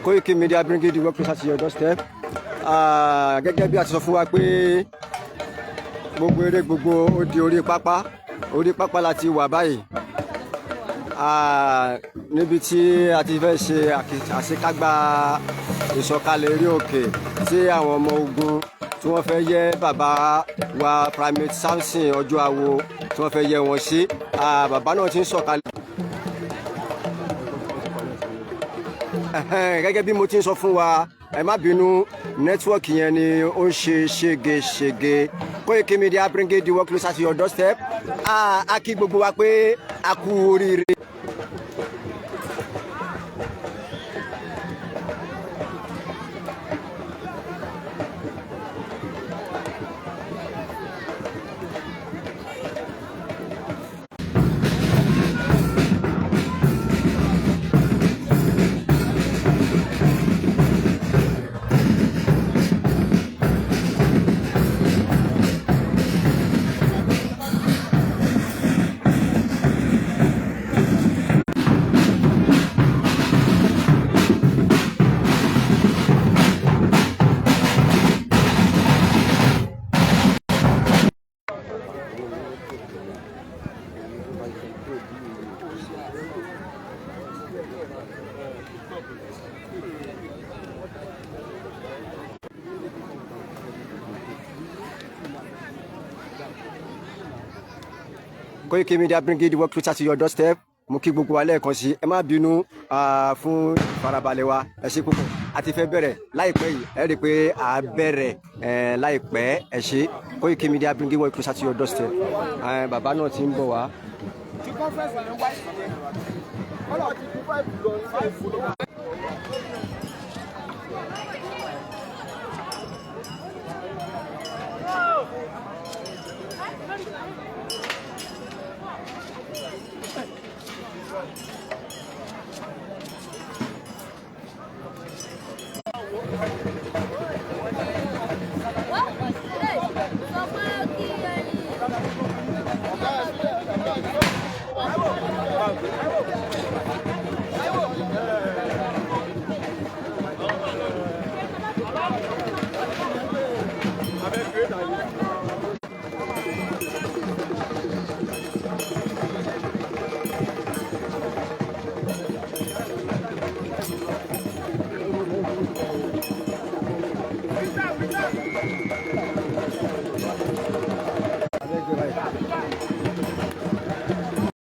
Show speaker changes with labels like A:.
A: Koiki Media bringing the work closer to your doorstep. Gẹ́gẹ́ bí a ti sọ fún wa pé gbogbo eré gbogbo ó di orí pápá, orí pápá la ti wà báyìí. Níbi tí a ti fẹ́ ṣe àṣekágbá ìsọ̀kalẹ̀ eré òkè tí àwọn ọmọ ogun tí wọ́n fẹ́ yẹ bàbá wa Primate Samson Ọjọ́awo tí wọ́n fẹ́ yẹ wọn sí. Bàbá náà ti ń sọ̀kalẹ̀. Gẹ́gẹ́ bí mo ti ń sọ fún wa, ẹ má bínú, network yẹn ni ó ń ṣe ségesège. Koiki Media bringing the work closer to your doorstep. A kí gbogbo wa pé a kú oríire. Koiki Media bringing the work closer to your doorstep. Mo kí gbogbo wa lẹ́ẹ̀kan sí, ẹ má bínú fún ìfarabalẹ̀ wa. Ẹ ṣé púpọ̀. A ti fẹ́ bẹ̀rẹ̀ láìpẹ́ yìí, ẹ rí i pé à bẹ̀rẹ̀ láìpẹ́. Ẹ ṣé. Koiki Media bringing work closer to your doorstep. Bàbá náà ti ń bọ̀ wá.
B: Tí conference yẹn wáyé ọlọ́run ti kú five lọ five lọ.